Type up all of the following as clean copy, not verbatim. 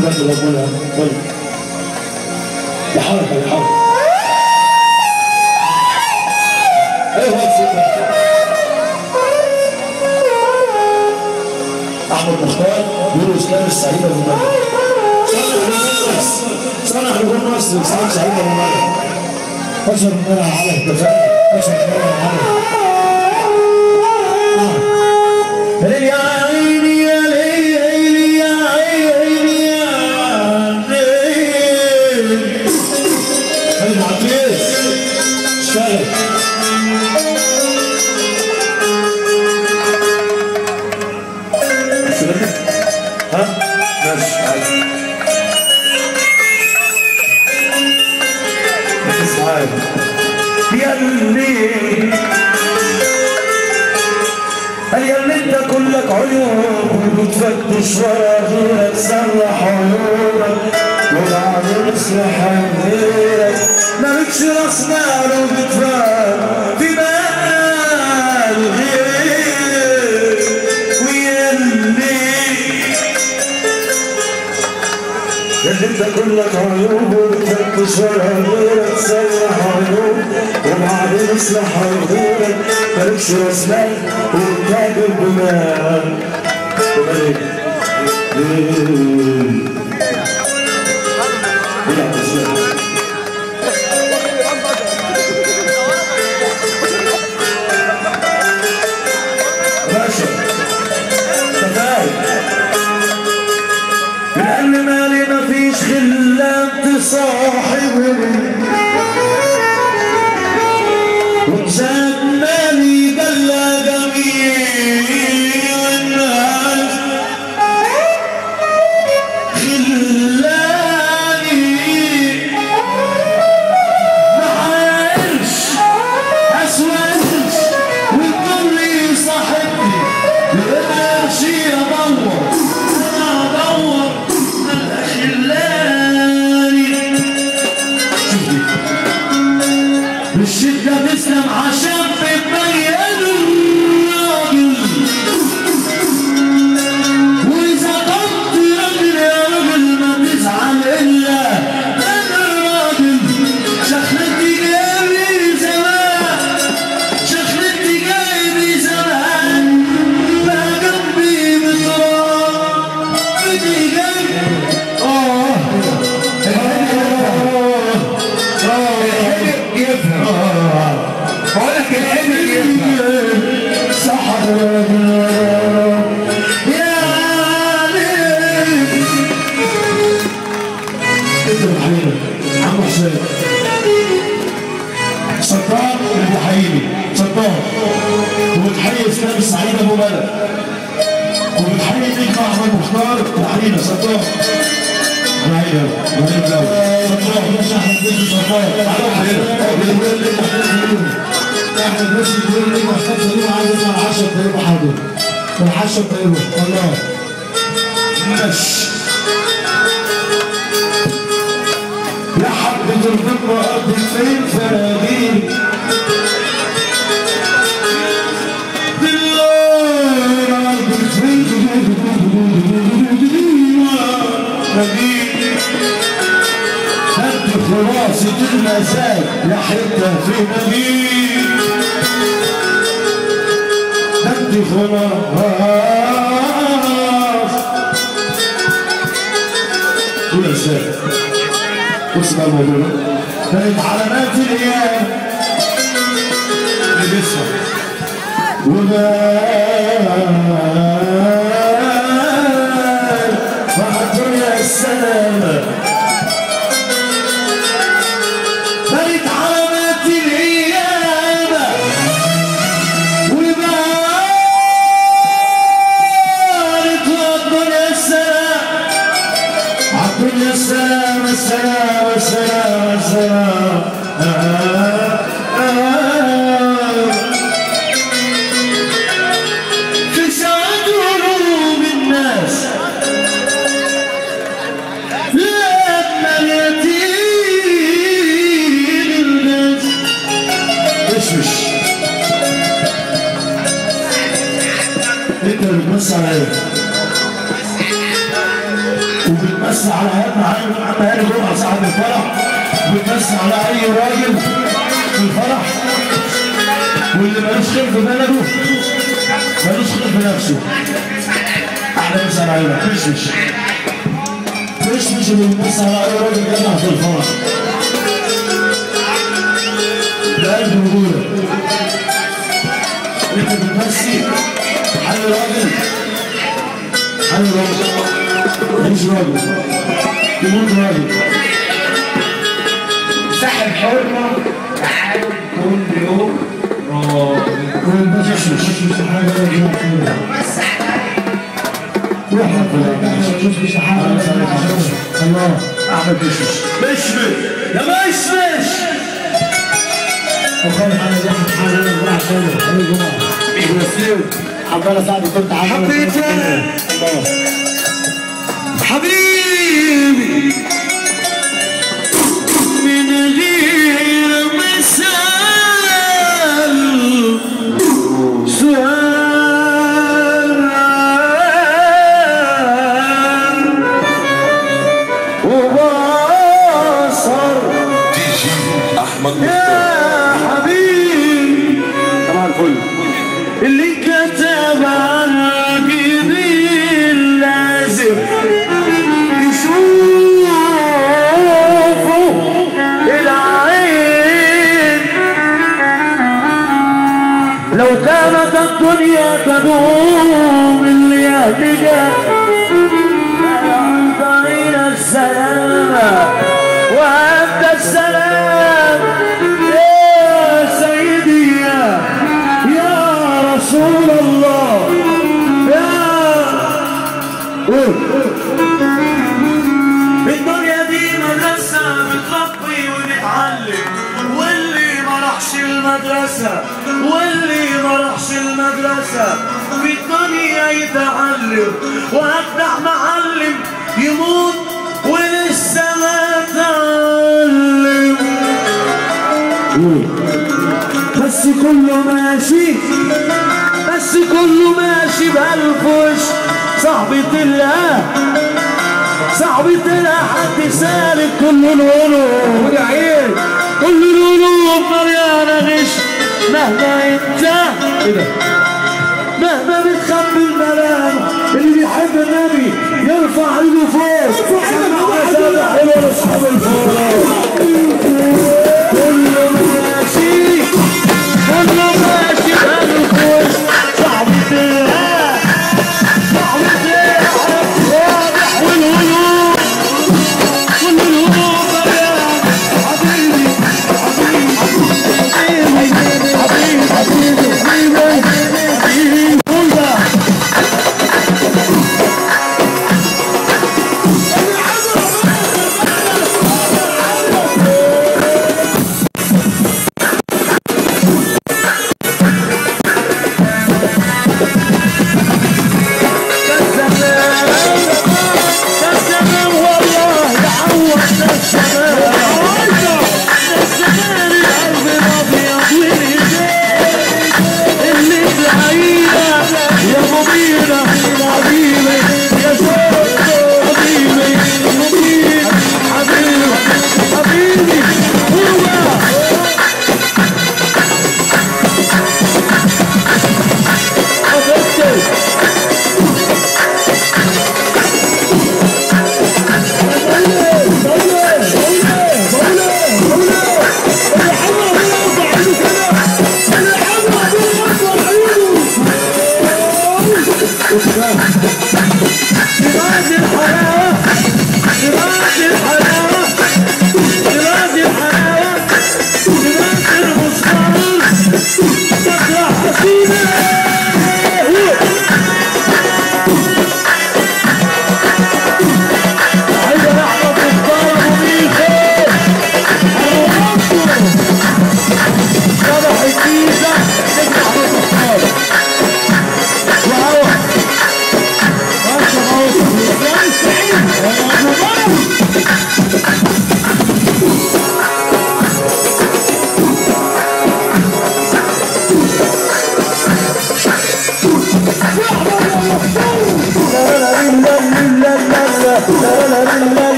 سيبك ربنا. يلا يا حركة يا حركة. ايوه احمد مختار بيقولوا اسلام السعيد ابو مريم. صنع نجوم مصر اسلام سعيد ابو مريم. اشهر منها على اتفقنا، اشهر منها على. يا عيني يا ليلي يا عيني يا عيني. خالد عبيس اشتغل. ها؟ ماشي عادي. ركز معايا. يا اللي يا اللي انت كلك عيوب وبتفتش ورا غيرك، صلح عيوبك وبعدين اصلح غيرك، مالكش راس مال وبتفهم في مال غيرك. ويا اللي انت كلك عيوب وبتفتش ورا غيرك، صلح عيوب وبعدين اصلح غيرك، مالكش راس مال وبتاجر بمال. ومال ايه؟ باشا تفاهم لأن مالي مفيش خلة تصاحبني، وزاد مالي بلا جميل الناس خلاني معايا قرش اسوى قرش والكل يصاحبني، القرش ادور انا ادور على خلاني. شوف دي بالشدة تسلم عشان بتبين الراجل، وإذا كنت راجل يا راجل ما تزعل إلا من الراجل. شخلتي جايبي زمان، شخلتي جايبي زمان، بقى جنبي بتراب بدي جنبي. يفهم بقول لك الحلم يفهم. صح يا علي. انت بحييني عم حسين ستار اللي بيحييني ستار، وبتحيي اسلام السعيد ابو ملك، وبتحيي نجم احمد مختار، بتحيينا ستار. معايا معايا الاول ستار مش احمد بس ستار. احمد بس بيقول لي محتاج سليم عايز يطلع 10 دقايق حاضر، 10 دقايق والله. ماشي يا حبة الفضة أرض فين فراغير بالله، أرض فين فراغير. انت خلاصة المزاج يا حتة في نبيل، انت خلاص. قول يا استاذ بص بقى الموضوع ده كانت علامات الايام اللي بيسهر وبان مع الدنيا السلامة. كانت علامات القيامة وبانت الدنيا السلام، عالدنيا السلام السلام السلام السلام. في سعد قلوب الناس لما اليتيم الناس. مش انت اللي بتبص عليا. وبتمسي على اهم عم هاني جمعه صاحب الفرح، وبتمسي على اي راجل في الفرح، واللي مالوش خير في بلده مالوش خير في نفسه. احلى مسا على عينك. مش مش مش اللي بيمسي على اي راجل جدع في الفرح. ده قلب رجوله. انت بتمسي حل راجل، حل راجل، مش راجل يموت راجل. ساحب حرمه تعالوا كل يوم راجل. مش مش مش حاجة الله. احمد مشمش مشمش يا مشمش. حبيتك حبيبي من غير مثال سؤال وبصر. دي جي احمد يا حبيبي طبعا الفل اللي كتب على الجبين لازم يشوفوا العين. لو كانت الدنيا تدوم اللي يهديك لأنت السلامة وأنت السلام يا سيدي يا رسول الله يا. الدنيا دي مدرسة بتربي وبتعلم، واللي ما راحش المدرسة، واللي ما راحش المدرسة في الدنيا يتعلم، وأجدع معلم يموت ولسه ما اتعلم. بس كله ماشي، بس كله ماشي بألف وش. صاحبي طلع، صاحبي طلع حد سالك. كل القلوب يا عين، كل القلوب مليانة غش. مهما انت ايه ده، مهما بتخبي الملامح، اللي بيحب النبي يرفع ايده فوق. حلوة لاصحاب الفرح. كله ماشي، كله ماشي بألف وش. صاحبي طلع، صاحبي طلع واضح، والقلوب كل القلوب مليانة. حبيبي حبيبي حبيبي حبيبي حبيبي حبيبي.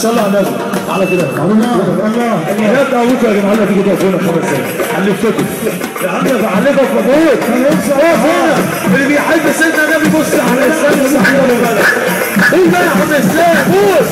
صلى على النبي على كده. الله يا ابوك يا جماعة، تيجي تقف هنا 5 دقايق علمتكم يا عم، بعلمك مجهود. اقف هنا اللي بيحب سيدنا النبي بص على الاسلام الصحيح ولا بالك. قول بقى يا عم اسلام، قول.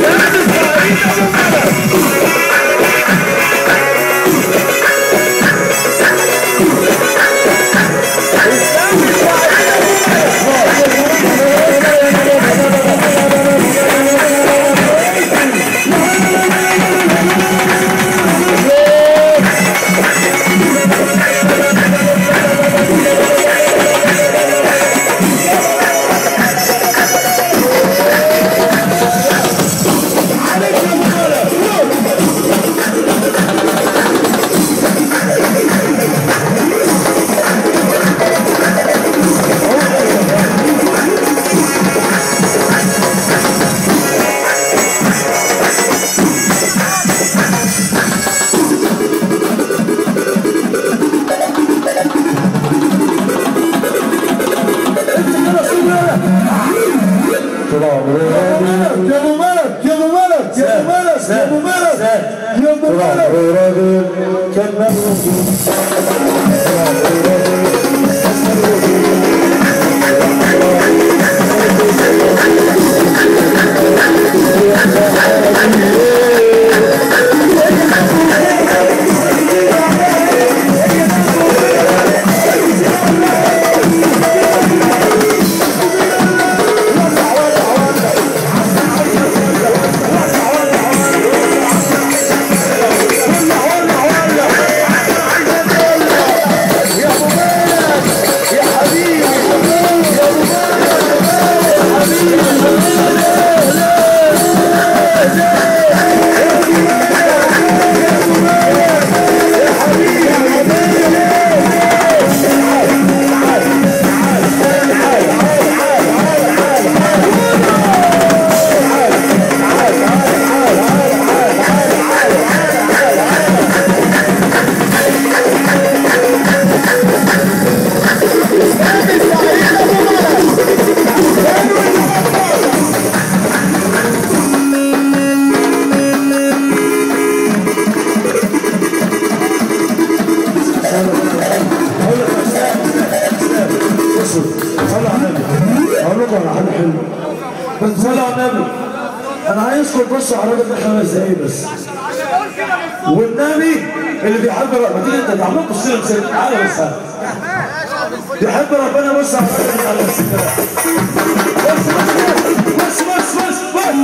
Yeah. يا ابو ملك، يا ابو ملك، يا ابو ملك. راجل كان موجود. انا عايزكم تبصوا على الراجل ده 5 دقايق بس. والنبي اللي بيحب ربنا، تيجي انت تعمل بص لي، تعالى بس، بيحب ربنا بص على الراجل ده بس بس بس بس بس.